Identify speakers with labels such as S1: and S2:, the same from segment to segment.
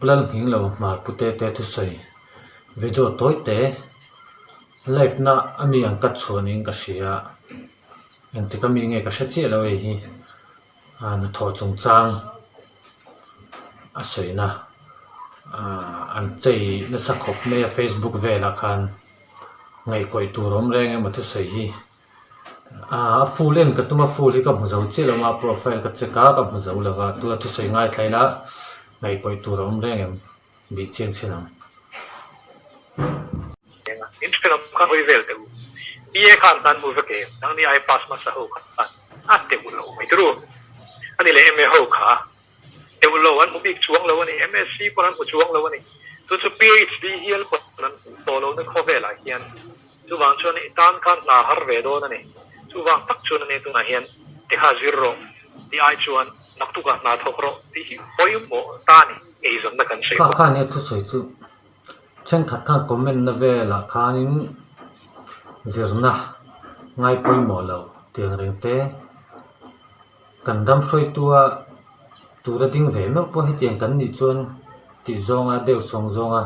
S1: Pu Lalnghinglo hmar Pu Tete thusawi video tawi te live na a mi ang cut chhuah niin ka hria engtik a mi nge ka hre chiah lo hei hi ah hnathawh chungchang a sawina ah an chei nasa khawp mai a facebook velah khan ngaihkawih tur awm reng emaw thusawi hi. Aaa a full en ka tum a full hi ka hmu zo chiah lo a profile ka check a ka hmu zo lo va tuna thusawi ngai thlai la ngaihpawih tur a awm reng em bih chiang chin ang.
S2: In ṭhenawm khan hawi vel teh u. BA khan hna an hmu vek em? Nangni ai pass hmasa ho khan a teuh lo mai turu. Ani leh MA ho kha Teuh lo an hmu bik chuang lo a ni. MSc pawn an hmu chuang lo a ni. Chu chu PhD hial pawn an hmu tawh lo na khawvelah hian. Chuvang chuan i tan khan hna har ve dawn a ni. Chuvang tak chuan a ni tunah hian tikha zir rawh tih ai chuan naktukah hna thawk rawh tih hi pawimawh ta a ni. Eizawnna kan sawi
S1: Kha
S2: bawk.
S1: kha nia thusawi chu thenkhat khan comment na velah khanin zirna ngai pawimawh loh tiang reng te. Kan ram hruaitua tura ding ve meuh pawh hetiang kan nih chuan tih zawnga deuh sawng zawnga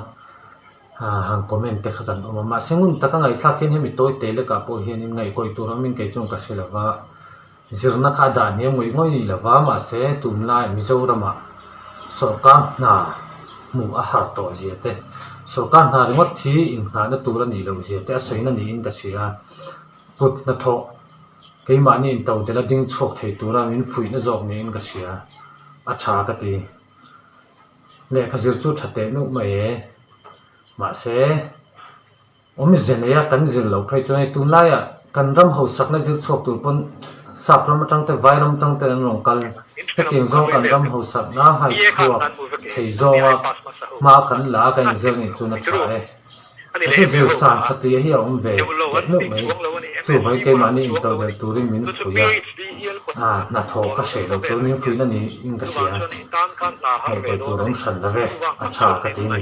S1: han comment te kha kan awm a. Mahse ngun taka ngaihthlak hian hemi tawi te lekah pawh hianin ngaihkawih tur awmin kei chuan ka hre lo va, zirna kha a dah hniam ngawih ngawih ni lo va, mahse tunlai Mizoramah sawrkar hna hmuh a har tawh zia te, sawrkar hna ringawt hi inngahna tur a nih loh zia te a sawina niin ka hria a, kut hnathawh. Keimahni intodel a ding chhuak thei tura min fuihna zawk niin ka hria. A tha ka ti. Lehkha zir chu tha teh nuh mai e. Mahse, awmze neia kan zir loh phei chuan hei tunlaiah kan ram hausakna zir chhuak tur pawn sap ram atang te vai ram atang ten an rawn kal. Hetiang zawng kan ram hausakna hai chhuak thei zawnga hma kan la a kan inzir nih chuan a tha e. Hei zir san satliah hi a awm ve teh meuh mai. Chuvai keimahni intodelh turin min fuih a, ah hnathawh ka hreh loh tur min fuihna niin ka hria. Ngaihtuah tur awm hran lo ve, a tha ka ti ni.